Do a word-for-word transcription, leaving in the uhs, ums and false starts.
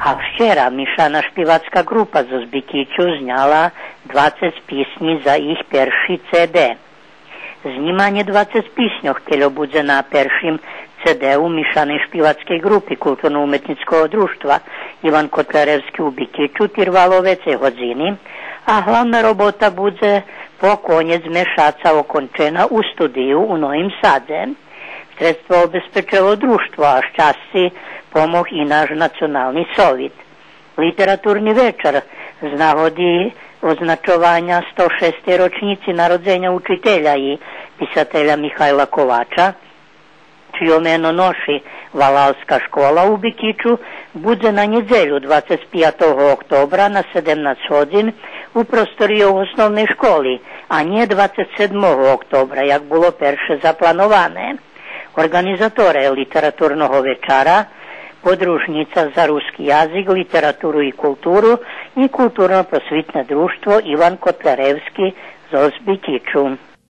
А вчера мишана шпивацка ґрупа зоз Бикичу зняла двацец писнї за їх перши Ц Д. Знїманє двацец писньох, кельо будзе на першим Ц Д-у мишаней шпивацкей ґрупи Културно-уметнїцкого дружтва Иван Котляревски у Бикичу, тирвало вецей годзини, а главна робота будзе по конєц мешаца окончена у студию у Новим Садзе. Средства обезпечело дружтво, а з часци помог и наш Национални совит. Литературни вечар з нагоди означованя сто шестей рочнїци народзеня учителя и писателя Михайла Ковача, чийо мено ноши Валалска школа у Бикичу, будзе на нєдзелю, двацец пятого октобра, на седемнац годзин у просторийох основней школи, а нє двацец седмого октобра, як було перше заплановане. Орґанизаторе литературного вечара Подружнїца за руски язик, литературу и културу и Културно-просвитне дружтво Иван Котляревски зоз Бикичу.